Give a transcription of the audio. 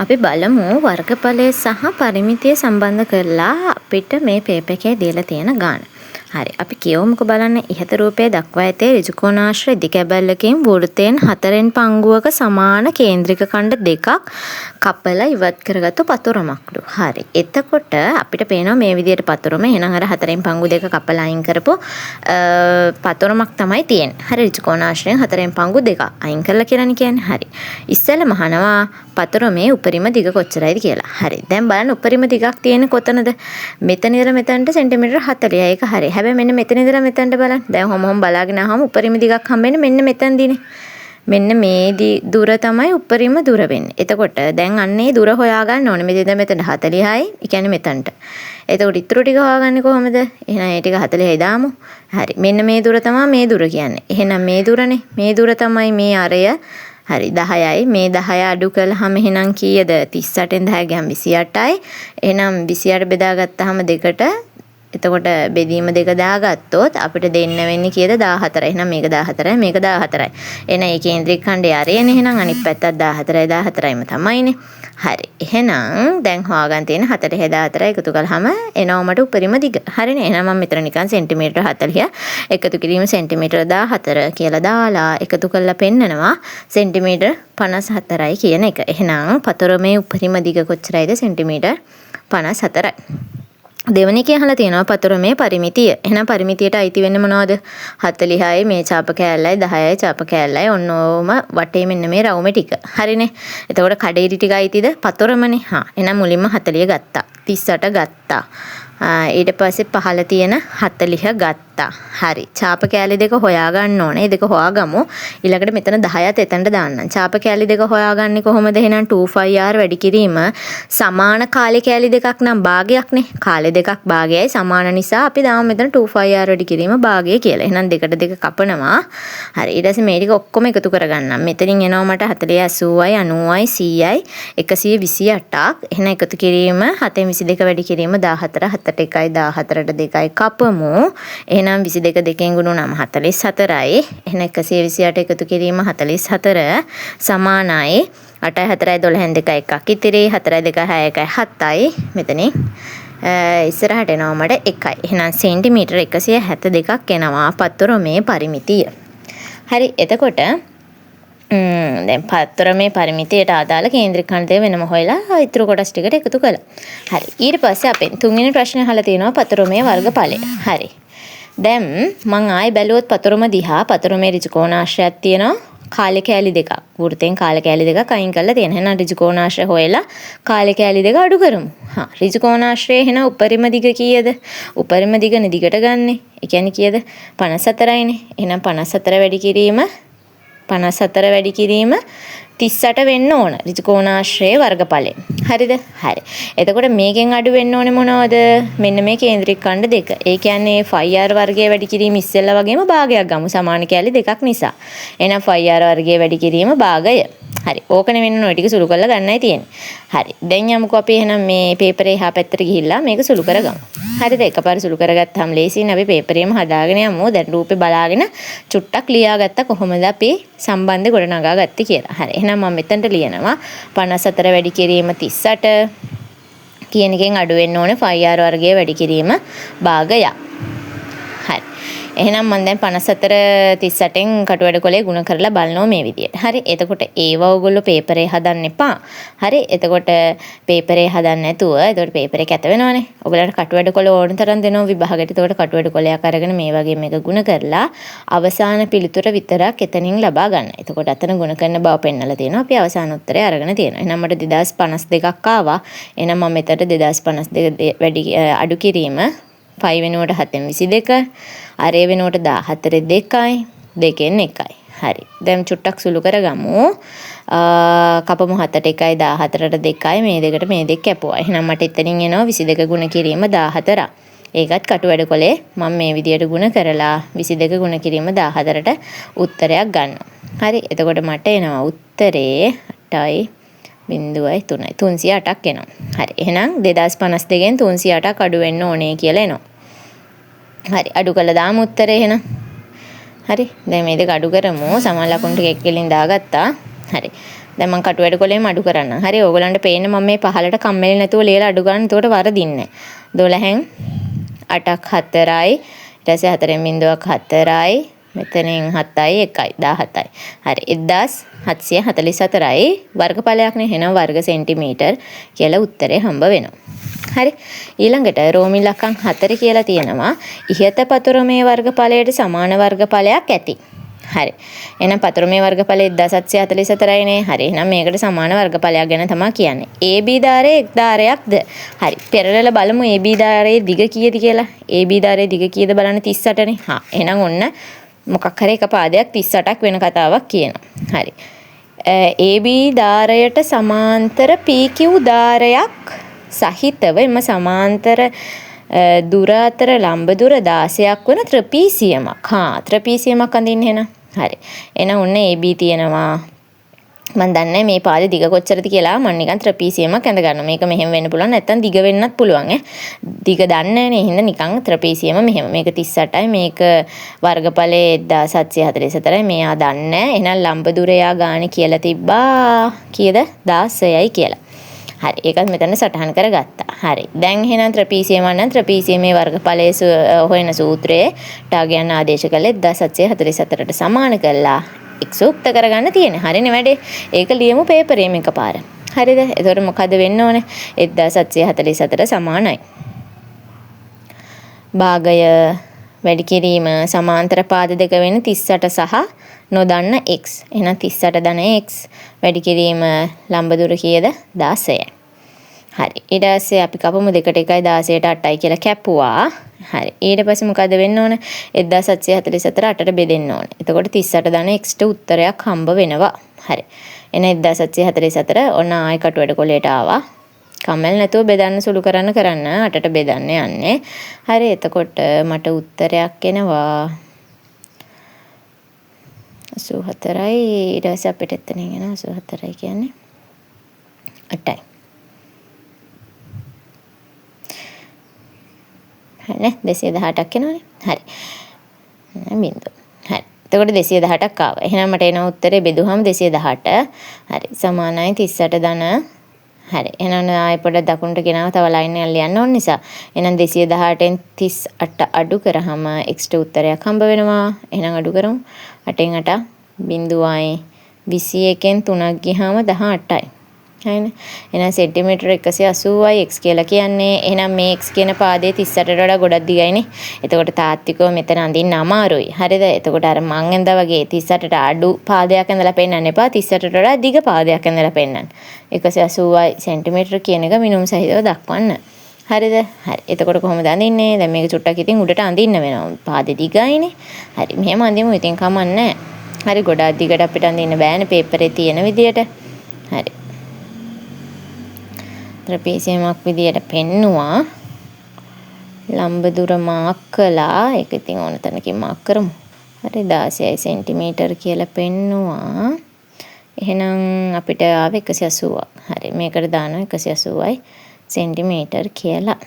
අපි බලමු වර්ගඵලය සහ පරිමිතිය සම්බන්ධ කරලා අපිට මේ පේපර් එකේ දීලා තියෙන ගාන. හරි. අපි කියවමුකෝ බලන්න. ඉහත රූපය දක්වා ඇත්තේ ඍජුකෝණාශ්‍ර ඉදි කැබැල්ලකින් වෘත්තයෙන් හතරෙන් පංගුවක සමාන කේන්ද්‍රික ඛණ්ඩ දෙකක් කපලා ඉවත් කරගත්තු පතුරමක්ලු. හරි. එතකොට අපිට පේනවා මේ විදිහට පතුරම. එහෙනම් අර හතරෙන් පංගු දෙක කපලා අයින් කරපු පතුරමක් තමයි තියෙන්නේ. හරි, ඍජුකෝණාශ්‍රයෙන් හතරෙන් පංගු දෙකක් අයින් කරලා කියලානේ කියන්නේ. හරි. ඉස්සෙල්ලම අහනවා පතුරමේ උපරිම දිග කොච්චරයිද කියලා. හරි. දැන් බලන්න උපරිම දිගක් තියෙන්නේ කොතනද? මෙතන ඉඳලා මෙතනට සෙන්ටිමීටර් 40යි. ඒක හරි. හැබැයි මෙන්න මෙතන ඉඳලා මෙතනට බලන්න. දැන් ඔහොම ඔහොම බලාගෙන ආවම උපරිම දිගක් හම්බෙන්නේ මෙන්න මෙතනදීනේ. මෙන්න මේ දුර තමයි උපරිම දුර වෙන්නේ. එතකොට දැන් අන්න ඒ දුර හොයාගන්න ඕනේ. මෙතන ඉඳලා මෙතනට 40යි. ඒ කියන්නේ මෙතනට. එතකොට ඉතුරු ටික හොයාගන්නේ කොහොමද? එහෙනම් ඒ ටික 40යි දාමු. හරි. මෙන්න මේ දුර තමයි මේ දුර කියන්නේ. එහෙනම් මේ දුරනේ. මේ දුර තමයි මේ අරය. හරි, 10යි. මේ 10 අඩු කළාම එහෙනම් කීයද? 38න් 10 ගියාම 28යි. එහෙනම් 28 බෙදාගත්තාම දෙකට, එතකොට බෙදීම දෙක දාගත්තොත් අපිට දෙන්න වෙන්නේ කීයද? 14යි. එහෙනම් මේක 14යි, මේක 14යි. එහෙනම් ඒ කේන්ද්‍රික ඛණ්ඩේ අරයනේ. එහෙනම් අනිත් පැත්තත් 14යි 14යිම තමයිනේ. හරි. එහෙනම් දැන් හොයාගන්න තියෙන 40 14 එකතු කළාම එනවා මට උපරිම දිග. හරිනේ. එහෙනම් මම මෙතන නිකන් සෙන්ටිමීටර 40 එකතු කිරීම සෙන්ටිමීටර 14 කියලා දාලා එකතු කරලා පෙන්නනවා සෙන්ටිමීටර 54යි කියන එක. එහෙනම් පතුරමේ උපරිම දිග කොච්චරයිද? සෙන්ටිමීටර 54යි. දෙවෙනි එකේ අහලා තියෙනවා පතුරමේ පරිමිතිය. එහෙනම් පරිමිතියට අයිති වෙන්නේ මොනවද? 40යි මේ චාප කෑල්ලයි 10යි චාප කෑල්ලයි ඔන්න ඕම වටේ මෙන්න මේ රවුමේ ටික. හරිනේ. එතකොට කඩේරි ටික අයිතිද? පතුරමනේ. හා. එහෙනම් මුලින්ම 40 ගත්තා. 38 ගත්තා. ඊට පස්සේ පහළ තියෙන 40 ගත්තා. හරි. චාප කෑලි දෙක හොයාගන්න ඕනේ. ඒ දෙක හොයාගමු. ඊළඟට මෙතන 10ත් එතනට දාන්නම්. චාප කෑලි දෙක හොයාගන්නේ කොහොමද? එහෙනම් 2πr වැඩි කිරීම සමාන කාලේ කෑලි දෙකක් නම් භාගයක්නේ. කාලේ දෙකක් භාගයයි සමාන නිසා අපි දාමු මෙතන 2πr වැඩි කිරීම භාගය කියලා. එහෙනම් දෙකට දෙක කපනවා. හරි. ඊට පස්සේ මේ ටික ඔක්කොම එකතු කරගන්නම්. මෙතනින් එනවා මට 40 80යි 90යි 100යි 128ක්. එහෙනම් එකතු කිරීම 7න් 22 වැඩි කිරීම 14 7ට 1යි 14ට 2යි කපමු. එහෙනම් 22 දෙකෙන් ගුණ වුණාම 44යි. එහෙනම් 128 එකතු කිරීම 44 සමානයි 8යි 4යි 12න් 2යි 1ක් ඉතිරි 4යි 2යි 6යි 1යි 7යි. මෙතනින් ඉස්සරහට එනවා මට 1යි. එහෙනම් සෙන්ටිමීටර 172ක් එනවා පතුරමේ පරිමිතිය. හරි. එතකොට දැන් පතුරමේ පරිමිතියට අදාළ කේන්ද්‍රික ඛණ්ඩ දෙක වෙනම හොයලා ඉතුරු කොටස් ටිකට එකතු කළා. හරි. ඊට පස්සේ අපෙන් තුන්වෙනි ප්‍රශ්නේ අහලා තියෙනවා පතුරමේ වර්ගඵලය. හරි. දැන් මං ආයෙ බැලුවොත් පතුරම දිහා පතුරමේ ඍජුකෝණාශ්‍රයක් තියෙනවා කාලේ කෑලි දෙකක්. වෘත්තෙන් කාලේ කෑලි දෙකක් අයින් කරලා තියෙනවා. එහෙනම් ඍජුකෝණාශ්‍රය හොයලා කාලේ කෑලි දෙක අඩු කරමු. හා, ඍජුකෝණාශ්‍රයේ එහෙනම් උපරිම දිග කීයද? උපරිම දිගනේ දිගට ගන්නෙ. ඒ කියන්නේ කීයද? 54යිනේ. එහෙනම් 54 වැඩි කිරීම 54 වැඩි කිරීම 38 වෙන්න ඕන ඍජුකෝණාශ්‍රයේ වර්ගඵලය. හරිද? හරි. එතකොට මේකෙන් අඩු වෙන්න ඕනේ මොනවද? මෙන්න මේ කේන්ද්‍රික ඛණ්ඩ දෙක. ඒ කියන්නේ 5r වර්ගය වැඩි කිරීම ඉස්සෙල්ලා වගේම භාගයක් ගමු සමාන කැලි දෙකක් නිසා. එහෙනම් 5r වර්ගය වැඩි කිරීම භාගය. හරි. ඕකනේ වෙන්න ඔය ටික සුළු කරලා ගන්නයි තියෙන්නේ. හරි. දැන් යමුකෝ අපි එහෙනම් මේ පේපරේ එහා පැත්තට ගිහිල්ලා මේක සුළු කරගමු. හරිද? එකපාර සුළු කරගත්තාම ලේසියිනේ. අපි පේපරේම හදාගෙන යමු. දැන් රූපේ බලාගෙන චුට්ටක් ලියාගත්තා කොහොමද අපි සම්බන්ධය ගොඩනගා ගත්තේ කියලා. හරි. එහෙනම් මම මෙතනට ලියනවා 54 වැඩි කිරීම 38 කියන එකෙන් අඩු වෙන්න ඕනේ 5r වර්ගය වැඩි කිරීම භාගයක්. හරි. එහෙනම් මම දැන් 54 38න් කටු වැඩ කොලේ ගුණ කරලා බලනවා මේ විදියට. හරි. එතකොට ඒවා ඔයගොල්ලෝ පේපරේ හදන්න එපා. හරි. එතකොට පේපරේ හදන්න නැතුව එතකොට පේපරේ කැත වෙනවනේ. ඔයගොල්ලන්ට කටු වැඩ කොල ඕන තරම් දෙනවා විභාගෙට. එතකොට කටු වැඩ කොලයක් අරගෙන මේ වගේ මේක ගුණ කරලා අවසාන පිළිතුර විතරක් එතනින් ලබා ගන්න. එතකොට අතන ගුණ කරන බව පෙන්නලා තියෙනවා. අපි අවසාන උත්තරය අරගෙන තියෙනවා. එහෙනම් මට 2052ක් ආවා. එහෙනම් මම මෙතනට 2052 වැඩි අඩු කිරීම 5 වෙනුවට 7න් 22, අරේ වෙනුවට 14 2යි, දෙකෙන් 1යි. හරි. දැන් චුට්ටක් සුළු කරගමු. කපමු 7ට 1යි 14ට 2යි මේ දෙකට මේ දෙක කැපුවා. එහෙනම් මට එතනින් එනවා 22 ගුණ කිරීම 14ක්. ඒකත් කටු වැඩ කොලේ මම මේ විදියට ගුණ කරලා 22 ගුණ කිරීම 14ට උත්තරයක් ගන්නවා. හරි. එතකොට මට එනවා උත්තරේ 8යි 0යි 3යි 308ක් එනවා. හරි. එහෙනම් 2052න් 308ක් අඩු වෙන්න ඕනේ කියලා එනවා. හරි. අඩු කළා දාමු උත්තරේ එහෙනම්. හරි. දැන් මේ දෙක අඩු කරමු. සමාන ලකුණු ටික එක්කලින් දාගත්තා. හරි. දැන් මං කටු වැඩ කොලේම අඩු කරන්නම්. හරි, ඕගොල්ලන්ට පේන්න මම මේ පහලට කම්මැලි නැතුව ලියලා අඩු කරන්න. එතකොට වරදින්නේ නැහැ. 12න් 8ක් 4යි. ඊට පස්සේ 4න් බිංදුවක් 4යි. මෙතනින් 7යි 1යි 17යි. හරි, 1744යි වර්ගඵලයක් නේ. එහෙනම් වර්ග සෙන්ටිමීටර් කියලා උත්තරේ හම්බ වෙනවා. හරි. ඊළඟට රෝමින් ලක්කම් 4 කියලා තියෙනවා. ඉහත පතුරමේ වර්ගඵලයට සමාන වර්ගඵලයක් ඇති. හරි. එහෙනම් පතුරමේ වර්ගඵලය 1744යි නේ. හරි. එහෙනම් මේකට සමාන වර්ගඵලයක් ගැන තමයි කියන්නේ. AB ධාරයේ එක් ධාරයක්ද? හරි. පෙරලලා බලමු AB ධාරයේ දිග කීයද කියලා. AB ධාරයේ දිග කීයද බලන්න 38 නේ. හා. එහෙනම් ඔන්න මොකක් හරි එක පාදයක් 38ක් වෙන කතාවක් කියනවා. හරි. AB ධාරයට සමාන්තර PQ ධාරයක් සහිතව එම සමාන්තර දුර අතර ලම්බ දුර 16ක් වන ත්‍රපීසියමක්. හා, ත්‍රපීසියමක් අඳින්න එහෙනම්. හරි. එහෙනම් ඔන්න AB තියෙනවා. මං දන්නේ මේ පාදේ දිග කොච්චරද කියලා. මං නිකන් ත්‍රපීසියමක් ඇඳ ගන්නවා. මේක මෙහෙම වෙන්න පුළුවන් නැත්නම් දිග වෙන්නත් පුළුවන් ඈ. දිග දන්නේ නෑනේ. එහෙනම් නිකන් ත්‍රපීසියම මෙහෙම. මේක 38යි. මේක වර්ගඵලයේ 1744යි. මෙයා දන්නේ නෑ. එහෙනම් ලම්බ දුර එයා ගානේ කියලා තිබ්බා කීයද? 16යි කියලා. හරි, ඒකත් මෙතන සටහන් කරගත්තා. හරි. දැන් එහෙනම් ත්‍රපීසියම නම් ත්‍රපීසියමේ වර්ගඵලයේ හොයන සූත්‍රයේ ටාගයන් ආදේශ කළ 1744ට සමාන කරලා x උක්ත කරගන්න තියෙන්නේ. හරිනේ වැඩේ. ඒක ලියමු පේපරේම එකපාර. හරිද? එතකොට මොකද වෙන්න ඕනේ? 1744 සමානයි. භාගය වැඩි කිරීම සමාන්තර පාද දෙක වෙන 38 සහ නොදන්න x. එහෙනම් 38 ධන x වැඩි කිරීම ලම්බ දුර කීයද? 16යි. හරි. ඊට පස්සේ අපි කපමු 2ට 1යි 16ට 8යි කියලා කැපුවා. හරි. ඊට පස්සේ මොකද වෙන්න ඕන? 1744 8ට බෙදෙන්න ඕන. එතකොට 38 ධන x ට උත්තරයක් හම්බ වෙනවා. හරි. එන 1744 ඔන්න ආයෙ කටු වැඩ කොලේට ආවා. කම්මැලි නැතුව බෙදන්න සුළු කරන්න කරන්න 8ට බෙදන්න යන්නේ. හරි. එතකොට මට උත්තරයක් එනවා 84යි. ඊට පස්සේ අපිට එතනින් එනවා 84යි කියන්නේ 8යි. හරිනේ 218ක් එනවනේ. හරි. බිංදුව. හරි. එතකොට 218ක් ආවා. එහෙනම් මට එන උත්තරේ බෙදුවාම 218. හරි. සමානයි 38 ධන. හරි. එහෙනම් ආයෙ පොඩ්ඩක් දකුණට ගෙනාව තව ලයින් එකක් ලියන්න ඕන නිසා. එහෙනම් 218න් 38 අඩු කරාම x ට උත්තරයක් හම්බ වෙනවා. එහෙනම් අඩු කරමු. 8න් 8 බිංදුවයි 21න් 3ක් ගියාම 18යි. හරිනේ. එහෙනම් සෙන්ටිමීටර් 180යි x කියලා කියන්නේ. එහෙනම් මේ x කියන පාදයේ 38ට වඩා ගොඩක් දිගයිනේ. එතකොට තාත්විකව මෙතන අඳින්න අමාරුයි. හරිද? එතකොට අර මං ඇඳා වගේ 38ට අඩු පාදයක් ඇඳලා පෙන්නන්න එපා. 38ට වඩා දිග පාදයක් ඇඳලා පෙන්නන්න. 180යි සෙන්ටිමීටර් කියන එක මිනුම් සහිතව දක්වන්න. හරිද? හරි. එතකොට කොහොමද අඳින්නේ? දැන් මේක චුට්ටක් ඉතින් උඩට අඳින්න වෙනවා. පාදේ දිගයිනේ. හරි. මෙහෙම අඳිමු. ඉතින් කමක් නැහැ. හරි. ගොඩාක් දිගට අපිට අඳින්න බෑනේ පේපරේ තියෙන විදියට. හරි. ත්‍රපීසියමක් විදියට පෙන්නුවා. ලම්බ දුර මාක් කළා. ඒක ඉතින් ඕන තැනකින් මාක් කරමු. හරි 16 සෙන්ටිමීටර් කියලා පෙන්නුවා. එහෙනම් අපිට ආවේ 180ක්. හරි මේකට දානවා 180යි සෙන්ටිමීටර් කියලා.